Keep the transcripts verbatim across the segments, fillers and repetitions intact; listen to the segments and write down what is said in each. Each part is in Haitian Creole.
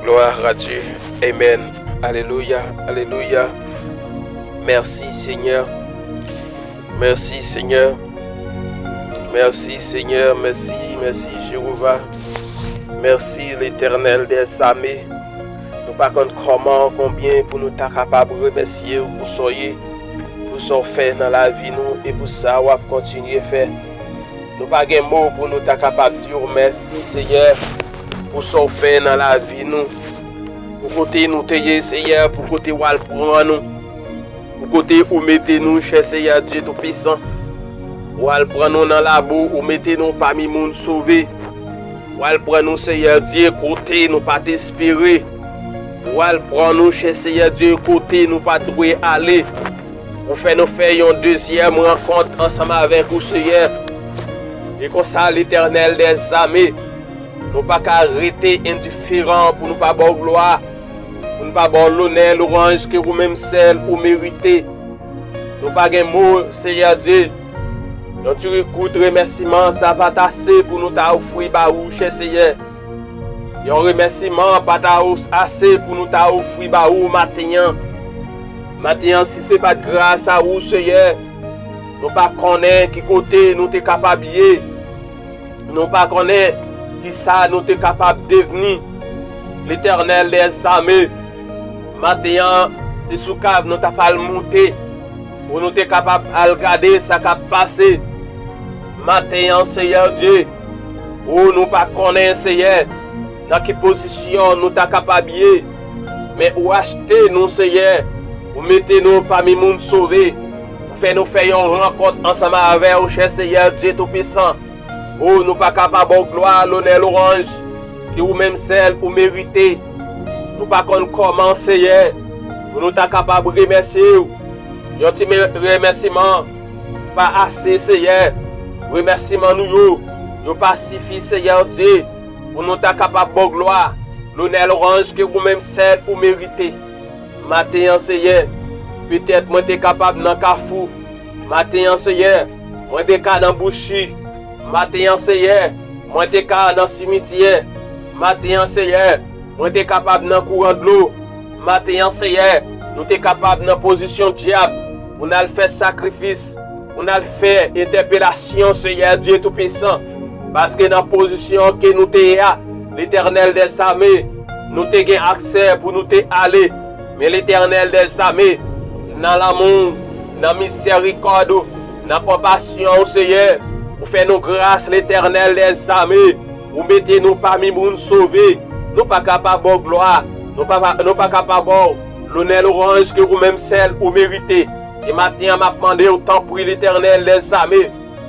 Gloire à Dieu. Amen. Alléluia. Alléluia. Merci Seigneur. Merci Seigneur. Merci Seigneur. Merci, merci Jéhovah. Merci l'Éternel des armées. Nou pa konn kòman, konbyen pou nou ta kapab remèsye w pou sa w ye, pou sa w fè nan lavi nou e pou sa w ap kontinye fè. Nou pa gen mo pou nou ta kapab di w mèsi, Seyè, pou sa w fè nan lavi nou. Pou kote nou te ye, Seyè, pou kote w al pran nou. Pou kote ou mete nou, chè Seyè Dye Toupisan. Ou al pran nou nan labo, ou mete nou pami moun sove. Ou al pran nou, Seyè Dye, kote nou pa t espere. Ou al pran nou, chè Seyè Dye, kote nou pa t dwe ale. Ou fè nou fè yon dezyèm rankont ansanm avèk ou, Seyè. E konsa, Letènèl dèzame, nou pa ka rete endiferan pou nou pa ba w glwa, pou nou pa ba w lonè, lwanj ke ou menm sèl ou merite. Nou pa gen mo, Seyè Dye. Yon ti kout remèsiman, sa pa t ase pou nou ta ofri ba ou, chè Seyè. Yon remèsiman pa ta ase pou nou ta ofri ba ou maten an. Maten an, si se pa t gras a ou, Seyè, nou pa konnen ki kote nou te kapab ye. Nou pa konnen ki sa nou te kapab devni. Letènèl dèzame, maten an, se sou kav nou t ap al moute, pou nou te kapab al gade sa k ap pase. Maten an, Seyè Dye, o, nou pa konnen, Seyè, nan ki pozisyon nou ta kapab ye, men ou achte nou, Seyè, ou mete nou pami moun sove, ou fè nou fè yon rankont ansanm avè w, chè Seyè Dye Toupisan. O, nou pa ka pa ba w glwa, lonè, lwanj, ke ou menm sèl ou merite. Nou pa konn kòman, Seyè, pou nou ta kapab remèsye w. Yon ti me-, remèsiman pa ase, Seyè. Remèsiman nou yo, yo pa sifi, Seyè Dye, pou nou ta kapab ba w glwa, lonè, lwanj ke ou menm sèl ou merite. Maten an, Seyè, petèt mwen te kapab nan kafou. Maten an, Seyè, mwen te ka nan bouchi. Maten an, Seyè, mwen te ka nan simityè. Maten an, Seyè, mwen te kapab nan kouran dlo. Maten an, Seyè, nou te kapab nan pozisyon dyab pou n al fè sakrifis, pou n al fè entèpelasyon, Seyè Dye Toupisan. Paske nan pozisyon ke nou te ye a, Letènèl dèzame, nou te gen aksè pou nou te ale. Men Letènèl dèzame, nan lanmou w, nan mizèrikòd ou, nan konpasyon w, Seyè, ou fè nou gras, Letènèl dèzame. Ou mete nou pami moun sove. Nou pa ka pa ba w glwa. Nou pa, pa, nou pa ka pa ba w lonè, lwanj ke ou menm sèl ou merite. E maten an, m ap mande w, tanpri, Letènèl dèzame,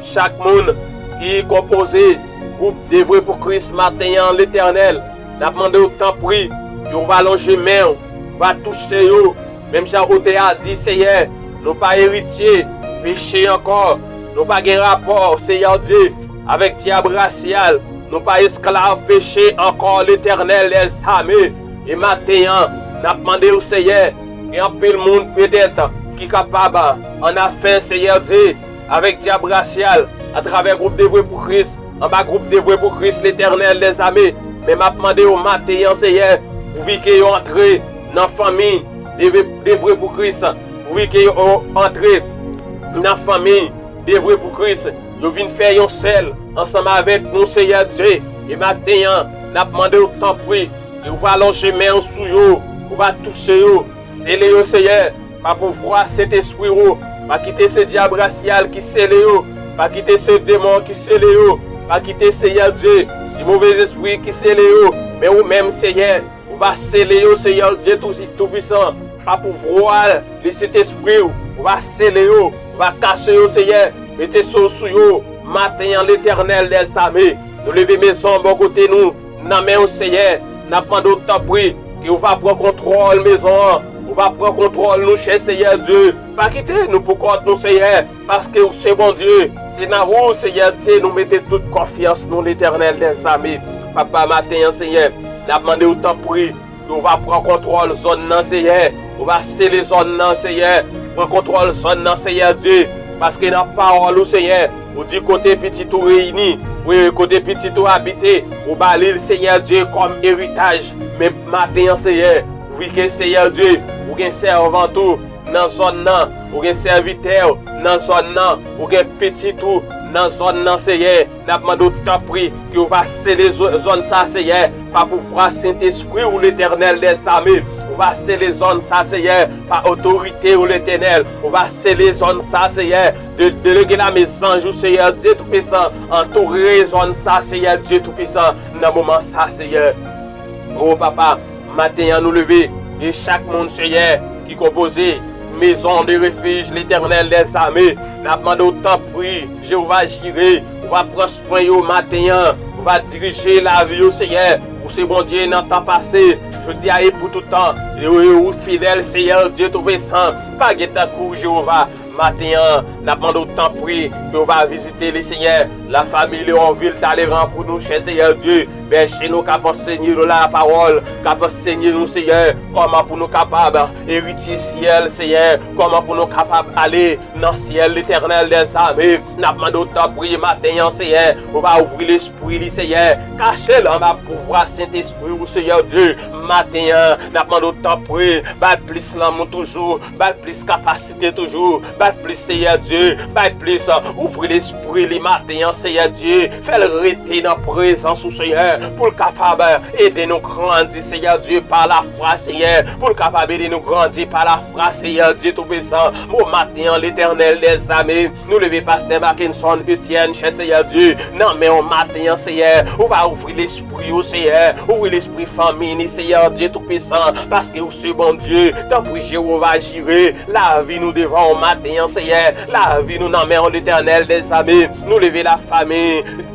chak moun ki konpoze gwoup Devwe pou Kris maten an, Letènèl, n ap mande w, tanpri, ke w va lonje men w, w va touche yo. Menm jan otè a di, Seyè, nou pa eritye peche ankò. Nou pa gen rapò, Seyè Dye, avèk dyab rasyal. Nou pa esklav peche ankò, Letènèl dèzame. E maten an, n ap mande w, Seyè, gen anpil moun petèt ki kapab ann afè, Seyè Dye, avèk dyab rasyal, atravè gwoup Devwe pou Kris, anba gwoup Devwe pou Kris, Letènèl dèzame. Men m ap mande w maten an, Seyè, pouvi ke yo antre nan fanmi Devwe, Devwe pou Kris, pouvi ke yo antre nan fanmi Devwe pou Kris, yo vin fè yon sèl ansanm avèk nou, Seyè Dye. E maten an, n ap mande w, tanpri, ke w va lonje men w sou yo, ou va touche yo, sele yo, Seyè, pa pouvwa Sentespri w. Pa kite se dyab rasyal ki sele yo, pa kite se demon ki sele yo, pa kite, Seyè Dye, se movèzespri ki sele yo, men ou menm, Seyè, ou va sele yo, Seyè Dye Tou-, Toupisan, pa pouvwa Lesentespri w. Ou va sele yo, ou va kache yo, Seyè, mete so w sou yo. Maten an, Letènèl dèzame, nou leve mezon bò kote nou nan men w, Seyè. N ap mande w, tanpri, ke w va pran kontwòl mezon an. Ou va pran kontwòl nou, chè Seyè Dye. Pa kite nou pou kont nou, Seyè, paske w se Bondye. Se nan ou, Seyè Dye, nou mete tout konfyans nou, Letènèl dèzame. Papa, maten an, Seyè, n ap mande w, tanpri, ke w va pran kontwòl zòn nan, Seyè. Ou va sele zòn nan, Seyè. Pran kontwòl zòn nan, Seyè Dye. Paske nan pawòl ou, Seyè, ou di kote pitit ou reyini, Wi, kote pitit ou abite, ou ba li l, Seyè Dye, kòm eritaj. Men maten an, Seyè, vi ke, Seyè Dye, ou gen sèvant ou nan zòn nan, ou gen sèvitè w nan zòn nan, ou gen pitit ou nan zòn nan, Seyè. N ap mande w, tanpri, ke w va sele zo-, zòn sa, Seyè, pa pouvwa Sentespri w, Letènèl dèzame. Ou va sele zòn sa, Seyè, pa otorite w, Letènèl. Ou va sele zòn sa, Seyè. De, delege lame zanj ou, Seyè Dye Toupisan, antoure zòn sa, Seyè Dye Toupisan, nan moman sa, Seyè. O Papa, maten an nou leve, e chak moun, Seyè, ki konpoze Maison de Refuge Letènèl dèzame, n ap mande w, tanpri, Jewova Jire, ou va pran swen yo maten an, ou va dirije lavi yo, Seyè. Ou se Bondye nan tan pase, jodi a e pou tout tan. E ou, e ou fidèl, Seyè Dye Toupisan, pa gen tankou w, Jewova. Maten an, n ap mande w, tanpri, ke w va vizite li, Seyè. Lafami Leonville Talleyrand pou nou, chè Seyè Dye. Bèche nou k ap ansenye nou lapawòl, k ap ansenye nou, Seyè, kòman pou nou kapab eritye syèl, Seyè, kòman pou nou kapab ale nan syèl, Letènèl dèzame. N ap mande w, tanpri, maten an, Seyè, ou va ouvri lespri li, Seyè. Kache l anba pouvwa Sentespri ou, Seyè Dye. Maten an, n ap mande w, tanpri, ba l plis lanmou toujou, ba l plis kapasite toujou, ba l plis, Seyè Dye, ba l plis, ouvri lespri li maten an, Seyè Dye. Fè l rete nan prezans ou, Seyè, pou l kapab ede nou grandi, Seyè Dye, pa lafwa, Seyè, pou l kapab ede nou grandi pa lafwa, Seyè Dye Toupisan. O maten an, Letènèl dèzame, nou leve pastè Mackenson Etienne, chè Seyè Dye, nan men w maten an, Seyè. Ou va ouvri lespri yo, Seyè. Ouvri lespri fanmi ni, Seyè Dye Toupisan, paske ou se Bondye. Tanpri, Jewova Jire, lavi nou devan w maten an, Seyè. Lavi nou nan men w, Letènèl dèzame. Nou leve lafami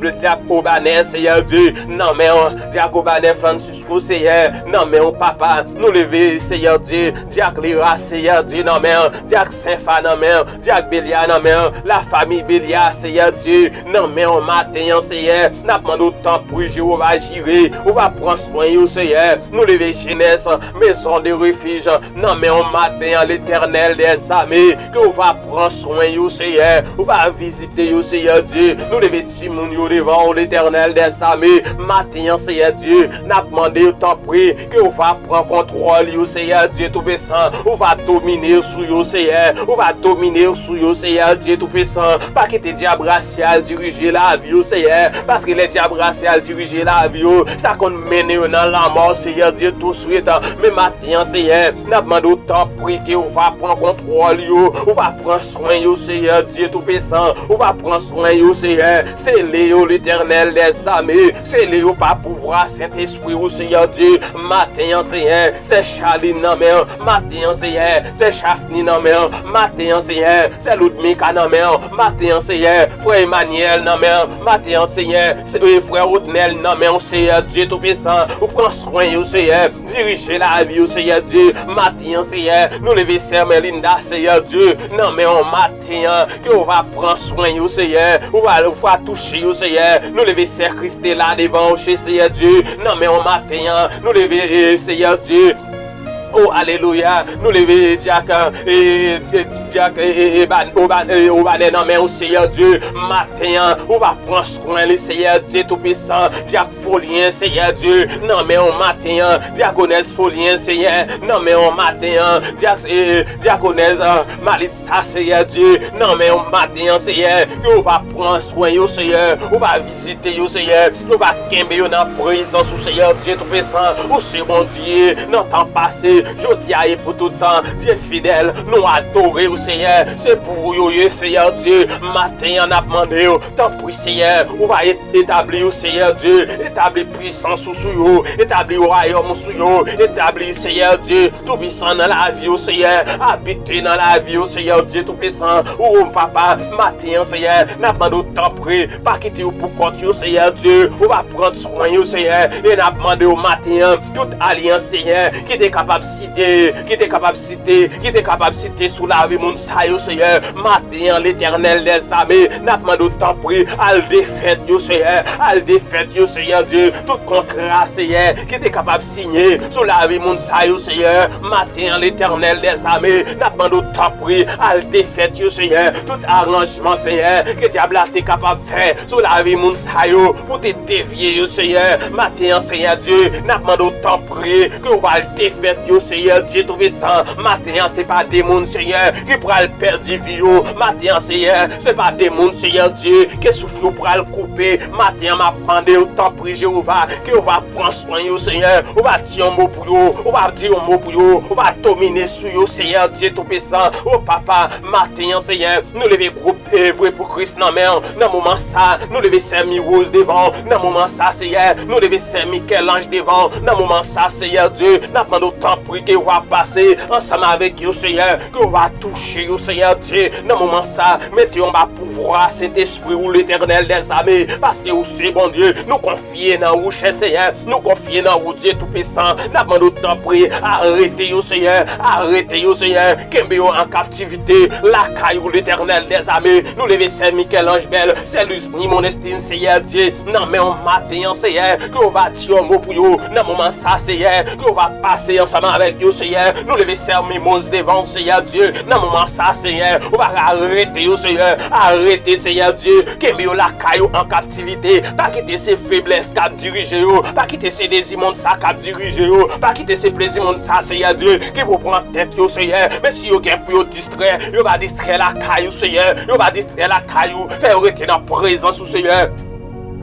Dyak Obanè, Seyè Dye, nan men w. Dyak Obanè Francisco, Seyè, nan men w, Papa. Nou leve, Seyè Dye, Dyak Lera, Seyè Dye, nan men w. Dyak Senfa nan men w. Dyak Belia nan men w. Lafami Belia, Seyè Dye, nan men w maten an, Seyè. N ap mande w, tanpri, Jewova Jire, ou va pran swen yo, Seyè. Nou leve jenès, Maison de Refuge, nan men w maten an, Letènèl dèzame, ke w va pran swen yo, Seyè. Ou va vizite yo, Seyè Dye. Nou leve timoun yo devan w, Letènèl dèzame, maten an, Seyè Dye. N ap mande w, tanpri, ke w va pran kontwòl yo, Seyè Dye Toupisan. Ou va domine sou yo, Seyè. Ou va domine sou yo, Seyè Dye Toupisan. Pa kite dyab rasyal dirije lavi yo, Seyè. Paske lè dyab rasyal dirije lavi yo, sa konn mennen yo nan lanmò, Seyè Dye, touswit. Men maten an, Seyè, n ap mande w, tanpri, ke w va pran kontwòl yo. Ou va pran swen yo, Seyè Dye Toupisan. Ou va pran swen yo, Seyè. Sele yo, Letènèl dèzame. Sele yo pa pouvwa Sentespri ou, Seyè Dye. Maten an, Seyè, sè Charline nan men w. Maten an, Seyè, sè Chafni nan men w. Maten an, Seyè, sè Loudmika nan men w. Maten an, Seyè, frè Emmanuel nan men w. Maten an, Seyè, sè, e, frè Rodnel nan men w, Seyè Dye Toupisan. Ou pran swen yo, Seyè. Dirije lavi yo, Seyè Dye. Maten an, Seyè, nou leve sè Melinda, Seyè Dye, nan men w. Maten an, ke w va pran swen yo, Seyè. Ou va, ou va touche yo, Seyè. Nou leve sè Christela devan w, che, Seyè Dye, nan men w. Maten an, nou leve, e, Seyè Dye. O, alelouya. Nou leve dyak, e, e, dyak, e, e, e, ban-, o, ban-, e, o, banè nan men w, Seyè Dye. Maten an, ou va pran swen li, Seyè Dye Toupisan. Dyak Folyen, Seyè Dye, nan men w. Maten an, dyakonès Folyen, Seyè, nan men w. Maten an, dyak-, e, dyakonès, a, Malitza, Seyè Dye, nan men w. Maten an, Seyè, ke w va pran swen yo, Seyè. Ou va vizite yo, Seyè. Ou va kenbe yo nan prezans ou, Seyè Dye Toupisan. Ou se Bondye nan tan pase, jodi a e pou tout tan. Dye fidèl, nou adore w, Seyè. Se pou ou yo ye, Seyè Dye. Maten an, n ap mande w, tanpri, Seyè, ou va e-, etabli yo, Seyè Dye. Etabli pwisans ou sou yo. Etabli wayòm ou sou yo. Etabli, Seyè Dye Toupisan, nan lavi yo, Seyè. Abite nan lavi yo, Seyè Dye Toupisan. O, Papa, maten an, Seyè, n ap mande w, tanpri, pa kite yo pou kont yo, Seyè Dye. Ou va pran swen yo, Seyè. E n ap mande w maten an, tout alyans, Seyè, ki te kapab site, ki te kapab site, ki te kapab site sou lavi moun sa yo, Seyè. Maten an, Letènèl dèzame, n ap mande w, tanpri, al defèt yo, Seyè. Al defèt yo, Seyè Dye. Tout kontra, Seyè, ki te kapab siyen sou lavi moun sa yo, Seyè. Maten an, Letènèl dèzame, n ap mande w, tanpri, al defèt yo, Seyè. Tout aranjman, Seyè, ke dyab la te kapab fè sou lavi moun sa yo, pou te devye yo, Seyè. Maten an, Seyè Dye, n ap mande w, tanpri, ke w va al defèt yo, Seyè Dye Toupisan. Maten an, se pa de moun, Seyè, ki pral pèdi vi yo. Maten an, Seyè, se pa de moun, Seyè Dye, ke souf yo pral koupe. Maten an, m ap mande w, tanpri, Jewova, ke w va pran swen yo, Seyè. Ou va di yon mo pou yo. Ou va di yon mo pou yo. Ou va domine sou yo, Seyè Dye Toupisan. O Papa, maten an, Seyè, nou leve gwoup Evre pou Kris nan men w. Nan moman sa, nou leve sè Miwoz devan w. Nan moman sa, Seyè, nou leve sè Mikèlanj devan w. Nan moman sa, Seyè Dye, n ap mande w, tanpri, ke w va pase ansanm avèk yo, Seyè, ke w va touche yo, Seyè Dye. Nan moman sa, mete yo anba pouvwa Sentespri w, Letènèl dèzame, paske ou se Bondye. Nou konfye nan ou, chè Seyè. Nou konfye nan ou, Dye Toupisan. N ap mande w, tanpri, arete yo, Seyè. Arete yo, Seyè. Kenbe yo an kaptivite lakay ou, Letènèl dèzame. Nou leve sè Mikèlanj Bèl, sè Luz Ni Monestin, Seyè Dye, nan men w maten an, Seyè. Ke w va di yon mo pou yo nan moman sa, Seyè. Ke w va pase ansanm avèk yo, Seyè. Nou leve sè Mimoz devan w, Seyè Dye, nan moman sa, Seyè. Ou va arete yo, Seyè. Arete, Seyè Dye. Kenbe yo lakay ou an kaptivite. Pa kite se feblès k ap dirije yo. Pa kite se dezi monn sa k ap dirije yo. Pa kite se plezi monn sa, Seyè Dye, ki pou pran tèt yo, Seyè. Men si yo gen pou yo distrè, yo va distrè lakay ou, Seyè. Yo va distrè lakay ou. Fè yo rete nan prezans ou, Seyè.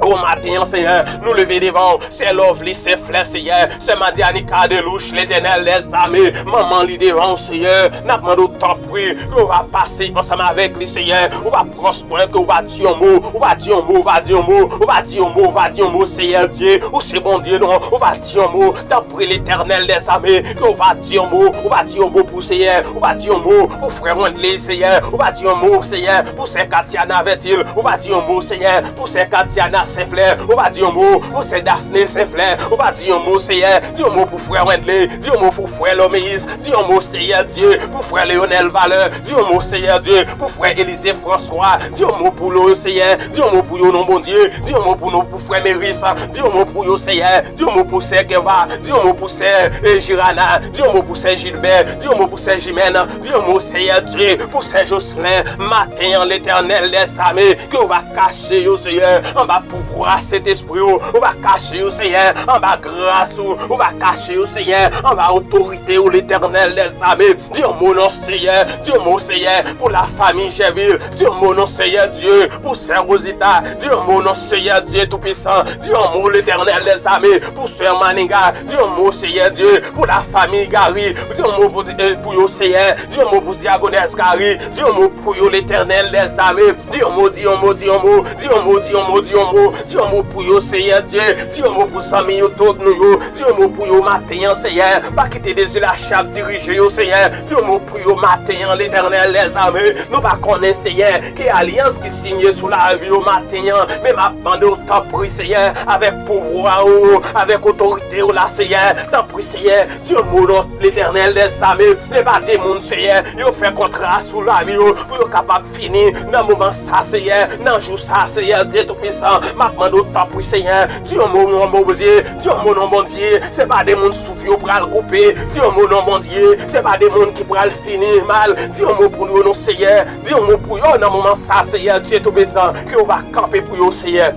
O maten an, Seyè, nou leve devan w. Sè Lovely, sè Flè, Seyè, sè Madianica Delouche, Letènèl dèzame, manman li devan w, Seyè. N ap mande w, tanpri, ke w va pase ansanm avèk li, Seyè. Ou va pran swen, ke w va di yon mo, ou va di yon mo, ou va di yon mo, ou va di yon mo, ou va di yon mo, Seyè Dye. Ou se Bondye, non, ou va di yon mo, tanpri, Letènèl dèzame, ke w va di yon mo, ou va di yon mo pou Seyè, ou va di yon mo pou frè Wendley, Seyè, ou va di yon mo, Seyè, pou sè Katiana Vètil, ou va di yon mo, Seyè, pou sè Katiana Senflè, ou va di yon mo pou sè Daphné Senflè, ou va di yon mo, Seyè, di yon mo pou frè Wendley, di yon mo pou frè Lomeyis, di yon mo, Seyè Dye, pou frè Leonel Valeur, di yon mo, Seyè Dye, pou frè Elize François, di yon mo pou yo, Seyè, di yon mo pou yo, non, Bondye, di yon mo pou nou, pou frè Meris, di yon mo pou yo, Seyè, di yon mo pou sè Keva, di yon mo pou sè, eh, Jirana, di yon mo pou sè Gilbert, di yon mo pou sè Jimène, di yon mo, Seyè Dye, pou sè Jocelyn, maten an, Letènèl dèzame, ke w va kache yo, Seyè, anba pouvwa Sentespri ou. Ou va kache yo, Seyè, anba gras ou. Ou va kache yo, Seyè, anba otorite ou, Letènèl dèzame. Di yon mo non, Seyè. Di yon mo, Seyè, pou lafanmi Jèvil. Di yon mo non, Seyè Dye, pou sè Rozita. Di yon mo non, Seyè Dye Toupisan. Di yon mo, Letènèl dèzame, pou sè Maniga. Di yon mo, Seyè Dye, pou lafanmi Gary. Di yon mo pou, eh, pou yo, Seyè. Di yon mo pou dyagonès Gary. Di yon mo pou yo, Letènèl dèzame. Di yon mo, di yon mo, di yon mo. Di yon mo, di yon mo, di yon mo. Di yon mo pou yo, Seyè Dye. Di yon mo pou zanmi yo, tout nou yo. Di yon mo pou yo maten an, Seyè. Pa kite dezi lache ap dirije yo, Seyè. Di yon mo pou yo maten an, Letènèl dèzame. Nou pa konnen, Seyè, ki alyans ki sinye sou lavi yo maten an. Men m ap mande w, tanpri, Seyè, avèk pouvwa ou, avèk otorite ou la, Seyè. Tanpri, Seyè, di yon mo non, Letènèl dèzame. Se pa de moun, Seyè, yo fè kontra sou lavi yo pou yo kapab fini nan moman sa, Seyè, nan jou sa, Seyè Dye Toupisan. M ap mande w, tanpri, Seyè, di yon mo non, Bondye, di yon mo non, Bondye. Se pa de moun souf yo pral koupe. Di yon mo non, Bondye. Se pa de moun ki pral fini mal. Di yon mo pou yo non, Seyè. Di yon mo pou yo nan moman sa, Seyè Dye Toupisan, ke w va kanpe pou yo, Seyè.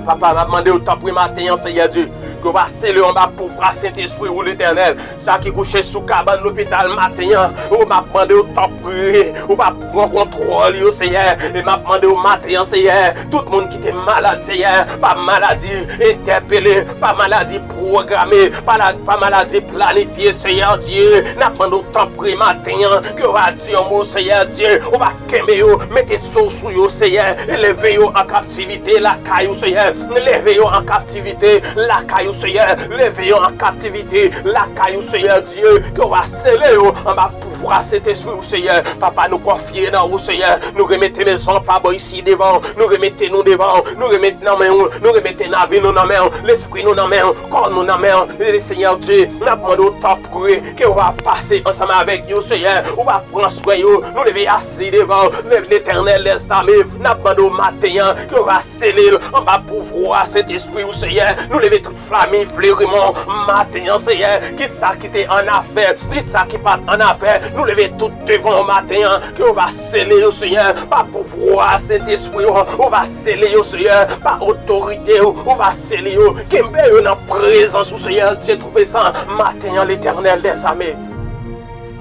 Papa, m ap mande w, tanpri, maten an, Seyè Dye, ke w va sele yo anba pouvwa Sentespri ou, Letènèl. Sa ki kouche sou kabann lopital maten an, o, m ap mande w, tanpri, ou va pran kontwòl yo, Seyè. E m ap mande w maten an, Seyè, tout moun ki te malad, Seyè, pa maladi entèpele, pa maladi pwograme, pa la, pa maladi planifye, Seyè Dye. N ap mande w, tanpri, maten an, ke w va di yon mo, Seyè Dye, ou va kenbe yo, mete so w sou yo, Seyè, e leve yo an kaptivite lakay ou, Seyè. Leve yo an kaptivite lakay ou, Seyè, leve yo an kaptivite lakay ou, Seyè Dye, ke w va sele yo anba pouvwa Sentespri ou, Seyè. Papa, nou konfye nan ou, Seyè. Nou remete mezon pa bò isi devan w. Nou remete nou devan w. Nou remete nan men w. Nou remete lavi nou nan men w. Lespri nou nan men w. Kò nou nan men w. E, Seyè Dye, n ap mande w tanpri ke w va pase ansanm avèk yo, Seyè. Ou va pran swen yo. Nou leve asi devan w, Letènèl dèzame. N ap mande w maten an ke w va sele l anba pouvwa Sentespri ou, Seyè. Nou leve tout fanmi Flerimon maten an, Seyè. Kit sa ki te an afè, kit sa ki pa t an afè. Nou leve tout devan w maten an, ke w va sele yo, Seyè, pa pouvwa Sentespri ou. Ou va sele yo, Seyè, pa otorite ou. Ou va sele yo, kenbe yo nan prezans ou, Seyè Dye Toupisan. Maten an, Letènèl dèzame,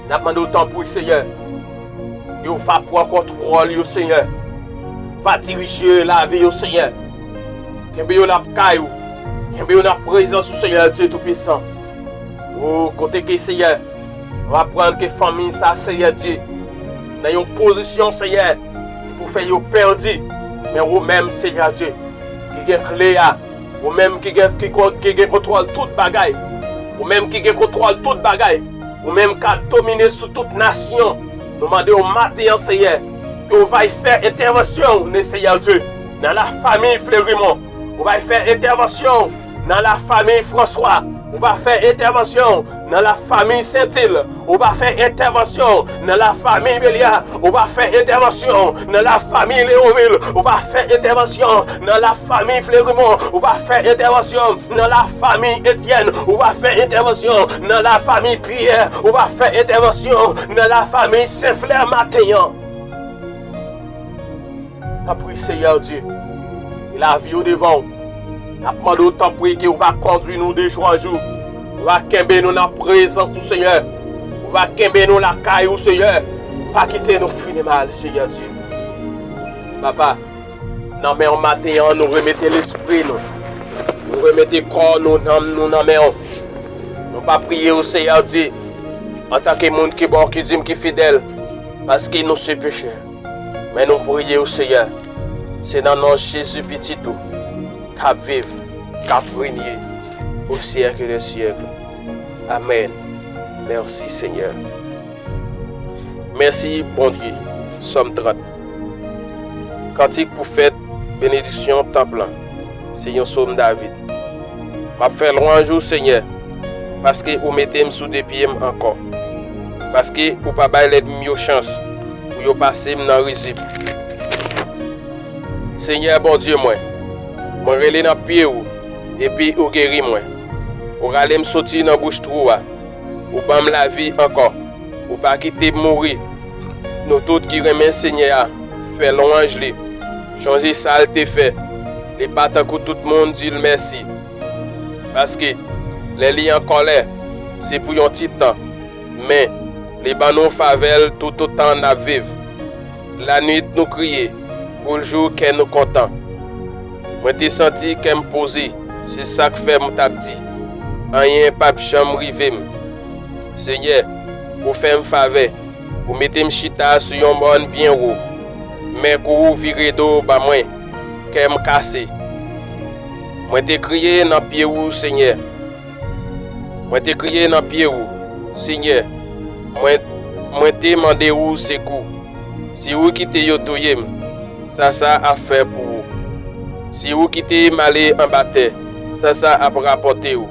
n ap mande w tanpri, Seyè, ke w va pran kontwòl yo, Seyè. Va dirije lavi yo, Seyè. Kenbe yo lakay ou. Kenbe yo nan prezans ou, Seyè Dye Toupisan. O, kote ke, Seyè, w aprann ke fanmi sa, Seyè Dye, nan yon pozisyon, Seyè, pou fè yo pèdi. Men ou menm, Seyè Dye, ki gen kle a, ou menm ki gen, ki kon-, ki gen kontwòl tout bagay, ou menm ki gen kontwòl tout bagay, ou menm k ap domine sou tout nasyon, nou mande w maten an, Seyè, ke w vay fè entèvansyon w, Seyè Dye, nan lafanmi Flerimon. Ou vay fè entèvansyon w nan lafanmi Franswa. Ou va fè entèvansyon w nan lafanmi Sentil. Ou va fè entèvansyon w nan lafanmi Belya. Ou va fè entèvansyon w nan lafanmi Leovil. Ou va fè entèvansyon w nan lafanmi Flerimon. Ou va fè entèvansyon w nan lafanmi Etyèn. Ou va fè entèvansyon w nan lafanmi Pyè. Ou va fè entèvansyon w nan lafanmi Senflè maten an. Tanpri, Seyè Dye, e lavi yo devan w. N ap mande w, tanpri, ke w va kondui nou de jou an jou. W va kenbe nou nan prezans ou, Seyè. W va kenbe nou lakay ou, Seyè. Pa kite nou fini mal, Seyè Dye. Papa, nan men w maten an, nou remete lespri nou. Nou remete kò nou, nanm nou nan men w. Nou pa priye w, Seyè Dye, antanke moun ki bon, ki dim, ki fidèl, paske nou se pechè. Men nou priye w, Seyè, se nan non Jezi, Pitit ou, k ap viv, k ap renye au siècle des siècles. Amèn. Mèsi, Senyè. Mèsi, Bondye. Sòm trant. Kantik pou fèt benediksyon tanp lan. Se yon sòm David. M ap fè lwanj ou, Senyè, paske ou mete m sou de pye m ankò, paske ou pa bay lènmi yo chans pou yo pase m nan rizib. Senyè Bondye mwen, mwen rele nan pye ou, epi ou geri mwen. Ou rale m soti nan bouch twou a. Ou ban m lavi ankò. Ou pa kite m mouri. Nou tout ki renmen Senyè a, fè lwanj li. Chonje sa l te fè. Li pa tankou tout moun di l mèsi. Paske, lè li an kòlè, se pou yon ti tan. Men, li ban nou favè l toutotan n ap viv. Lannuit nou kriye, pou l jou kè nou kontan. Mwen te santi kè m poze, se sa k fè m t ap di, anyen p ap janm rive m. Senyè, ou fè m favè, ou mete m chita sou yon mòn byen wo. Men kou ou vire do ba mwen, kè m kase. Mwen te kriye nan pye ou, Senyè. Mwen te kriye nan pye ou, Senyè. Mwen, mwen te mande ou sekou. Si ou kite yo touye m, sa sa ap fè pou ou? Si ou kite m ale anba tè, sa sa ap rapòte ou?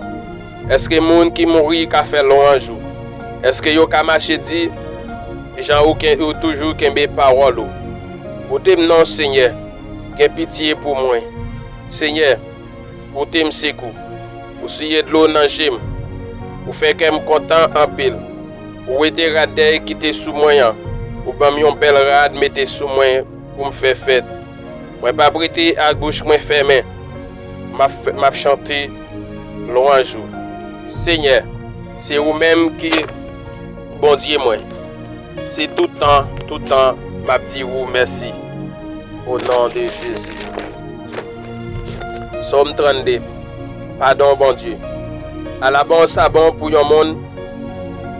Èske moun ki mouri ka fè lwanj ou? Èske yo ka mache di, jan ou ken-, ou toujou kenbe pawòl ou? Pote m non, Senyè, gen pitye pou mwen. Senyè, pote m sekou. Ou siye dlo nan je m. Ou fè kè m kontan anpil. Ou wete rad dèy ki te sou mwen an. Ou ban m yon bèl rad mete sou mwen pou m fè fèt. Mwen p ap rete ak bouch mwen fèmen. M ap fè, m ap chante lwanj ou. Senyè, se ou menm ki Bondye mwen. Se toutan, toutan, m ap di ou mèsi. O non de Jezi. Sòm trannde. Padon Bondye. Ala bon sa bon pou yon moun,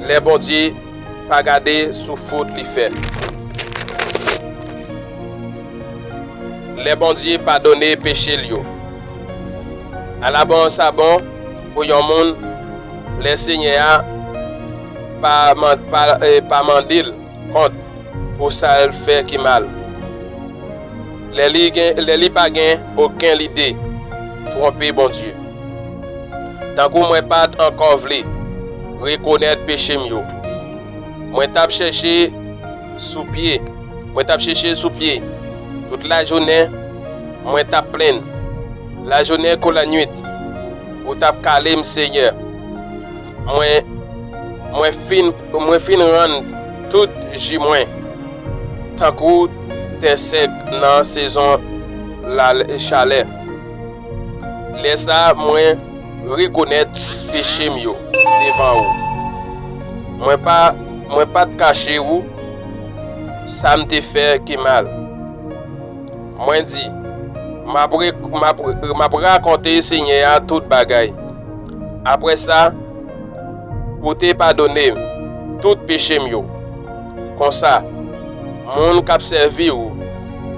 lè Bondye pa gade sou fot li fè. Lè Bondye padone peche l yo. Ala bon sa bon pou yon moun lè Senyè a pa, man- pa, eh, pa mande l kont pou sa l fè ki mal. Lè li, gen, lè li pa gen okenn lide twonpe Bondye. Tankou mwen pa t ankò vle rekonèt peche m yo, mwen t ap chèche sou pye, mwen t ap chèche sou pye. Tout lajounen, mwen t ap plenn. Lajounen kou lannwit, ou t ap kale m, Senyè. Mwen, mwen fin, mwen fin rann tout ji mwen, tankou tè sèk nan sezon la chalè. Lè sa a, mwen rekonèt peche m yo devan ou. Mwen pa, mwen pa t kache ou sa m te fè ki mal. Mwen di, m ap, re- m ap, m ap rakonte Senyè a tout bagay. Apre sa, ou te padone m tout peche m yo. Konsa, moun k ap sèvi ou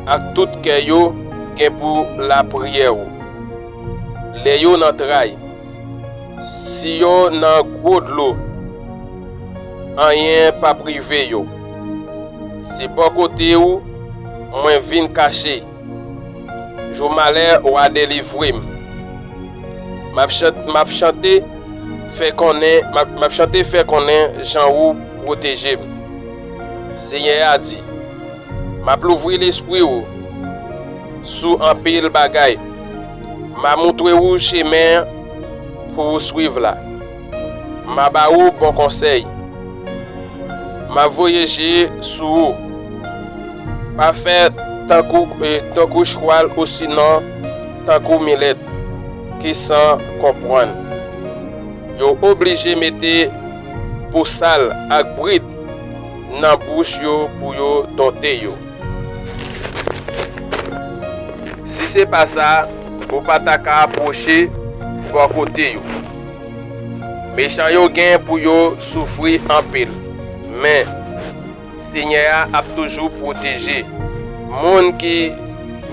ak tout kè yo gen pou lapriyè ou. Lè yo nan tray, si yo nan gwo dlo, anyen p ap rive yo. Se bò kote ou mwen vin kache. Jou malè, w a delivre m. M ap chan- m ap chante, fè konnen, m ap, m ap chante, fè konnen jan ou pwoteje m. Senyè a di, m ap louvri lespri ou sou anpil bagay. M a moutre ou chemen pou ou swiv la. M a ba ou bon konsèy. M a voye je sou ou. Pa fè tankou, eh, tankou chwal osinon tankou milèt ki san konprann. Yo oblije mete po sal ak brit nan bouch yo pou yo donte yo. Si se pa sa, ou pa ta ka apwoche bò kote yo. Mechan yo gen pou yo soufri anpil, men Senyè a ap toujou pwoteje moun ki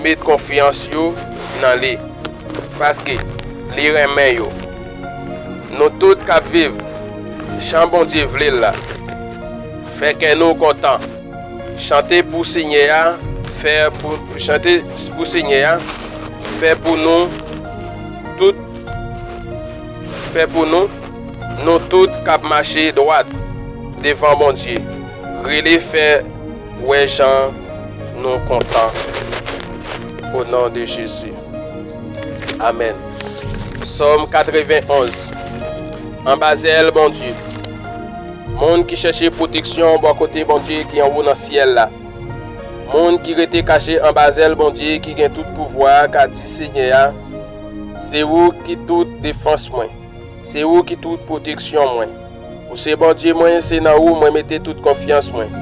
met konfyans yo nan li, paske li renmen yo. Nou tout k ap viv jan Bondye vle l la, fè kè nou kontan. Chante pou Senyè a, fè pou, chante pou Senyè a, fè pou nou tout, fè pou nou, nou tout k ap mache dwat devan Bondye, rele fè wè jan nou kontan. O non de Jezi. Amèn. Sòm katrevenn onz. Anba zèl Bondye. Moun ki chèche pwoteksyon bò kote Bondye ki anwo nan syèl la. Moun ki rete kache anba zèl Bondye ki gen tout pouvwa a ka di Senyè a, se ou ki tout defans mwen, se ou ki tout pwoteksyon mwen. Ou se Bondye mwen, se nan ou mwen mete tout konfyans mwen.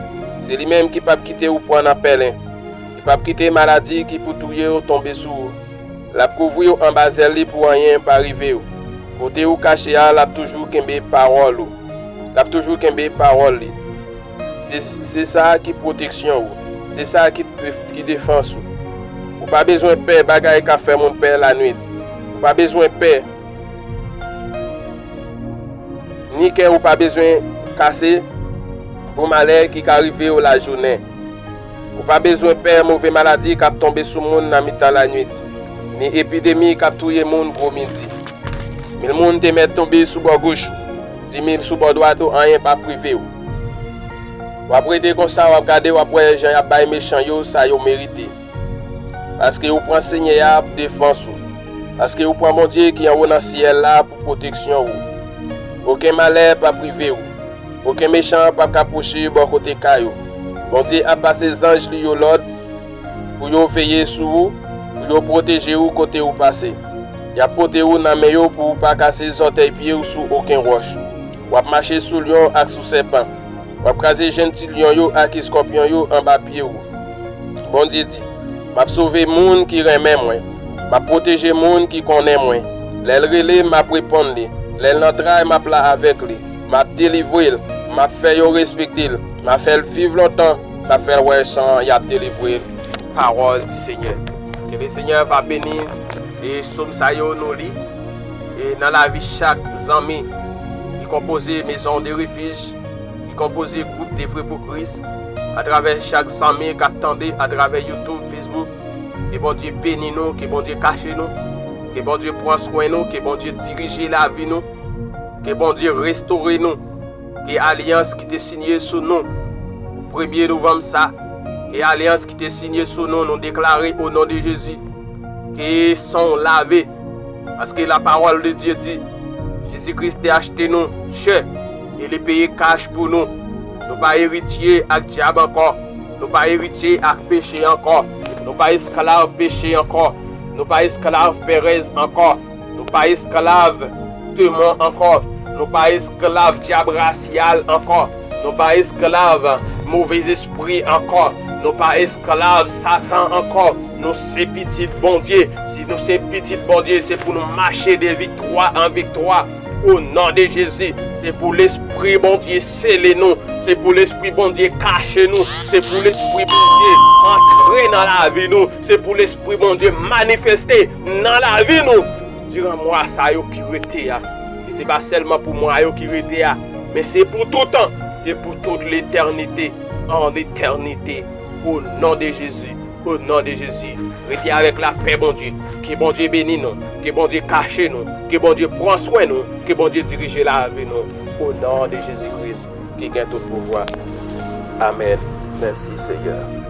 Se li menm ki p ap kite ou pran nan pèlen, ki p ap kite maladi ki pou touye w tonbe sou ou. L ap kouvri w anba zèl li pou anyen pa rive w. Kote ou kache a, l ap toujou kenbe pawòl ou. L ap toujou kenbe pawòl li. Se, se sa ki pwoteksyon ou. Se sa ki, ki defans ou. Ou pa bezwen pè bagay k ap fè moun pè lanwit. Ou pa bezwen pè. Ni kè ou pa bezwen kase pou malè ki ka rive w lajounen. Ou pa bezwen pè move maladi k ap tonbe sou moun nan mitan lanwit, ni epidemi k ap touye moun gwo midi. Mil moun te mèt tonbe sou bò goch, di mil sou bò dwat ou, anyen p ap rive w. W ap rete konsa, w ap gade, w ap wè jan y ap bay mechan yo sa yo merite. Paske ou pran Senyè a pou defans ou. Paske ou pran Bondye ki anwo nan syèl la pou pwoteksyon ou. Okenn malè p ap rive ou. Okenn mechan p ap ka pwoche bò kote kay ou. Bondye ap pase zanj li yo lòd pou yo veye sou ou, pou yo pwoteje ou kote ou pase. Y ap pote ou nan men yo pou ou pa kase zòtèy pye w sou okenn wòch. W ap mache sou lyon ak sou sèpan. W ap kraze jenn ti lyon yo ak eskòpyon yo anba pye ou. Bondye di, m ap sove moun ki renmen mwen. M ap pwoteje moun ki konnen mwen. Lè l rele, m ap reponn li. Lè l nan tray, m ap la avèk li. M ap delivre l. M ap fè yo respekte l. M ap fè l viv lontan. M ap fè l wè jan y ap delivre l. Pawòl di Senyè. Ke le Senyè va beni e sòm sa yo nou li. E nan lavi chak zanmi ki konpoze Maison de Refuge, ki konpoze gwoup de Frè pou Kris, atravè chak zanmi k ap tande atravè YouTube, Facebook, ke Bondye beni nou, ke Bondye kache nou, ke Bondye pran swen nou, ke Bondye dirije lavi nou, ke Bondye restore nou, ke alyans ki te sinye sou nou premye novanm sa, ke alyans ki te sinye sou nou, nou deklare o non de Jezi, ke san w lave, paske la parole de Dieu dit, Jezi Kris te achte nou chè e li peye kach pou nou. Nou pa eritye ak dyab ankò. Nou pa eritye ak peche ankò. Nou pa esklav peche ankò. Nou pa esklav perèz ankò. Nou pa esklav demon ankò. Nou pa esklav dyab rasyal ankò. Nou pa esklav movèzespri ankò. Nou pa esklav Satan ankò. Nou se pitit Bondye. Si nou se pitit Bondye, se pou nou mache de viktwa an viktwa. O non de Jezi, se pou Lespri Bondye sele nou. Se pou Lespri Bondye kache nou. Se pou Lespri Bondye antre nan lavi nou. Se pou Lespri Bondye manifeste nan lavi nou diran mwa sa yo ki rete a. E se pa sèlman pou mwa yo ki rete a, men se pou toutan e pou tout letènite, an etènite. O non de Jezi, o non de Jezi, rete avèk lapè Bondye. Ke Bondye beni nou, ke Bondye kache nou, ke Bondye pran swen nou, ke Bondye dirije lavi nou. O non de Jezi Kris, ki gen tout pouvwa. Amèn. Mèsi, Seyè.